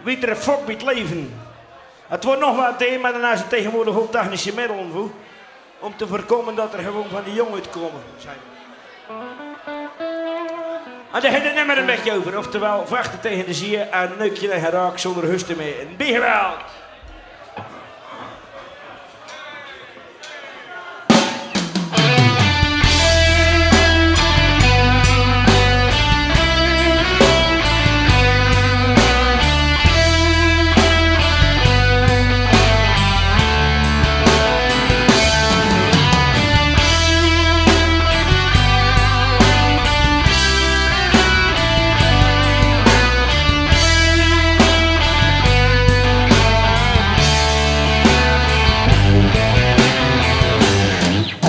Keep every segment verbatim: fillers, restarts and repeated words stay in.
Wie d'r fok bie 't leven. Het wuert nog waal thema, maar dan is het tegenwoordig ook technische middelen voor, om te voorkomen dat er gewoon van die jongen uitkomen. En daar gaat het nummer een beetje over. Oftewel, vechten tegen de zieën en neukje en geraak zonder hust te mee. Een biegeweld.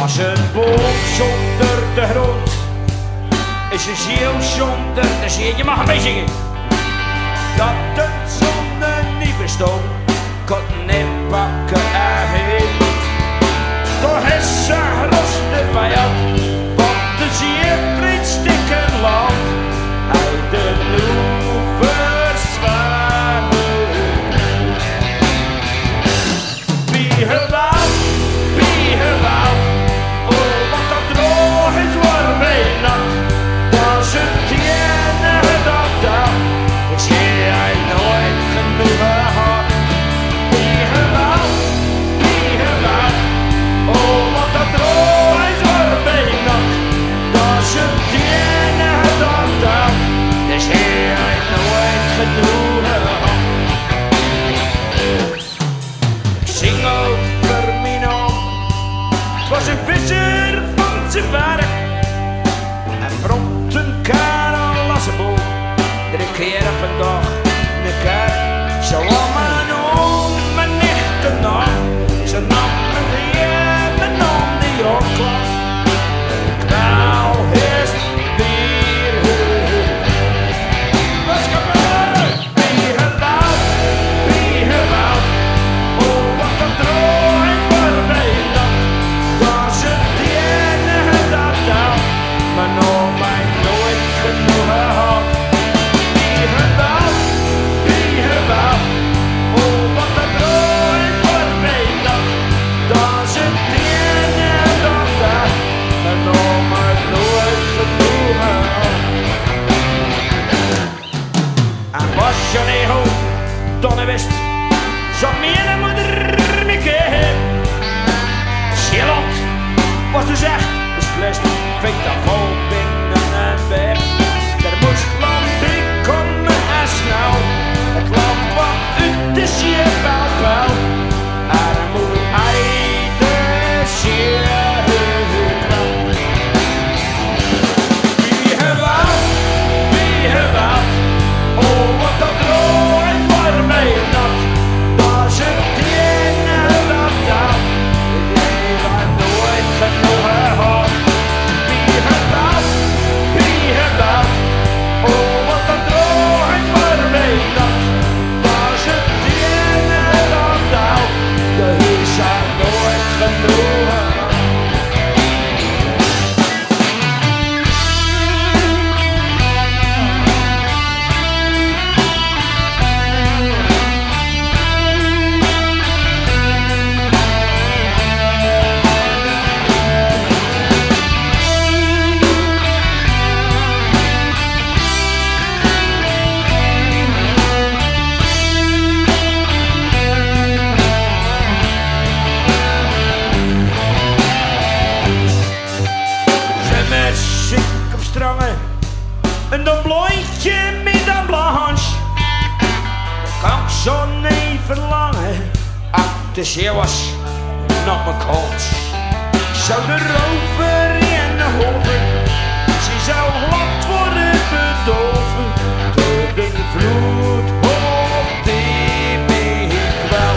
As 'n boom zonder de grond is 'n ziel zonder de zieën. Je mag meezingen. Dat de zonde niet bestond, kon neet pakken en heen. Toch is ze gros de vijand, want de zieën vreet stikkend land. Hij de noe verzwaren. Biegeweld, biegeweld, o, wat dat droog is, wuert bie nat. Dat is 't enige dat telt, is hie nooit genoeg gehad. Biegeweld, biegeweld, o, wat dat droog is, wuert bie nat. Dat is 't enige dat telt, is hie nooit genoeg gehad. Ik zing over mien oom. 't Waas 'ne visser van zien werk. Hae bromp 'ne kar aan lasseboom. Drie kier op 'ne daag 'ne kar. Zoe waal mien oom, mien echte naam. Ze naam mien heer, mien naam die ook kwam. Kwaal is bier. Wat is gebeurd? Biegeweld, biegeweld, o, wat dat droog is, wuert bie nat. Dat is 't enige dat telt, mien oom haet nooit genoeg gehad. Biegeweld, biegeweld, o, wat dat droog is, wuert bie nat. Dat is 't enige dat telt, mien oom haet nooit genoeg gehad. En waas 'r neet good, dan wis 'r, zag miene moder mich heen. Zeeland waas dus ech beslist, ving dat vol binne en weg. D'r mós land bie kómme en snel, 't land waas oet de zieë wel, wel. Armoe, ei, de zieë. Biegeweld, biegeweld, o, wat dat droog is, wuert bie nat. Dat is 't enige dat telt, hie waert nooit genoeg gehad. Biegeweld, biegeweld, o, wat dat droog is, wuert bie nat. Dat is 't enige dat telt, hie is nooit genoeg. Ze mer ziek op strange, en dan blondje mit dan blond. Kan ik zo niet verlangen. Ach, de zieë waas nat, mien kans. Zou de rover in de hoven, ze zou glad worden bedolven door de vloed op die mij kwel.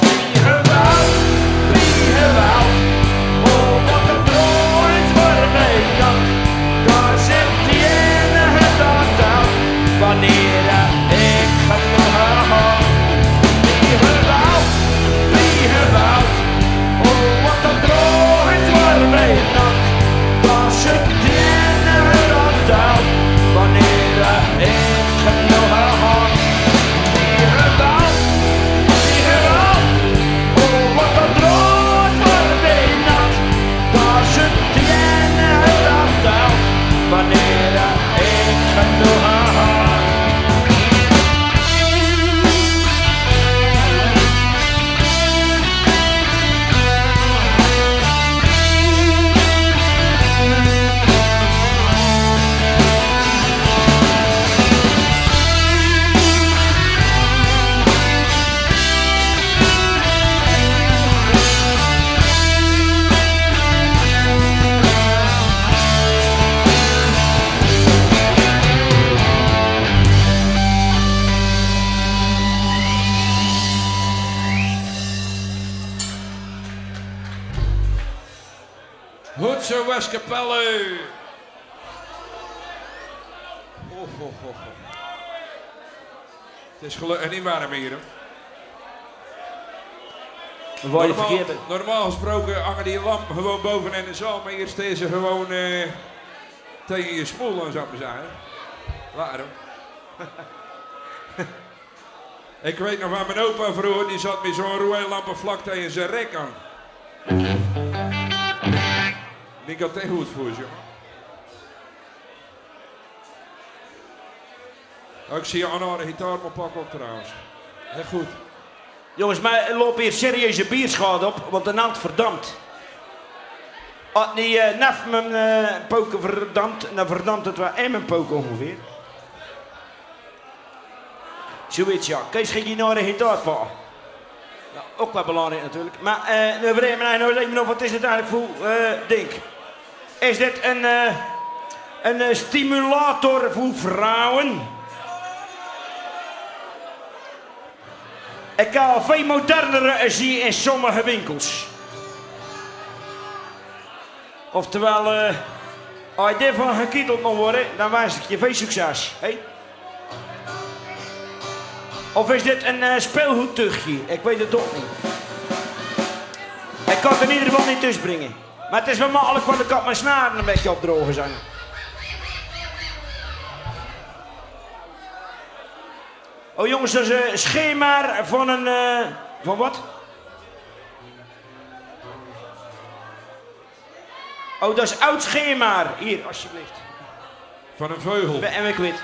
Biegeweld, biegeweld, o, wat dat droog is, wuert bie nat. Dat is 't enige dat telt, wanneer ik genoeg gehad. Biegeweld, biegeweld, o, wat dat droog is, wuert bie nat. Dat is 't enige dat Zo, Westkapelle. Ho, ho, ho, ho. Het is gelukkig niet warm hier, hoor. Normaal, normaal gesproken hangen die lampen gewoon boven in de zaal, maar hier staan ze gewoon, eh, tegen je smoel, zou ik maar zeggen. Waarom? Ik weet nog van mijn opa vroeger, die zat met zo'n rode lampen vlak tegen zijn rek aan. Ik denk dat dat goed voor is, jongen. Ik zie Anna de gitaar maar pakken ook trouwens. Heel goed. Jonges, maar er lopen hier serieuze bierschade op, want de naald verdampt. Als die, eh, naf mijn, eh, poken verdampt, dan verdampt het wel in mijn poken ongeveer. Zoiets, ja. Kees ging hier naar de gitaar pakken. Ja, ook wel belangrijk natuurlijk. Maar, eh, nou, vreemd, nou, nou, lijkt me nog, wat is het eigenlijk voor, eh, ding? Is dit een, eh, een, eh, stimulator voor vrouwen? Ik kan al veel modernere zien in sommige winkels. Oftewel, eh, als je daarvan gekieteld moet worden, dan wens ik je veel succes. Hè? Of is dit een, eh, speelgoedtuchje? Ik weet het ook niet. Ik kan het in ieder geval niet thuis brengen. Maar het is wel makkelijk, want ik kan mijn snaren een beetje opdrogen zijn. Oh jongens, dat is een schema van een, eh, van wat? Oh, dat is oud schema. Hier, alsjeblieft. Van een vogel. Ben, en ik weet.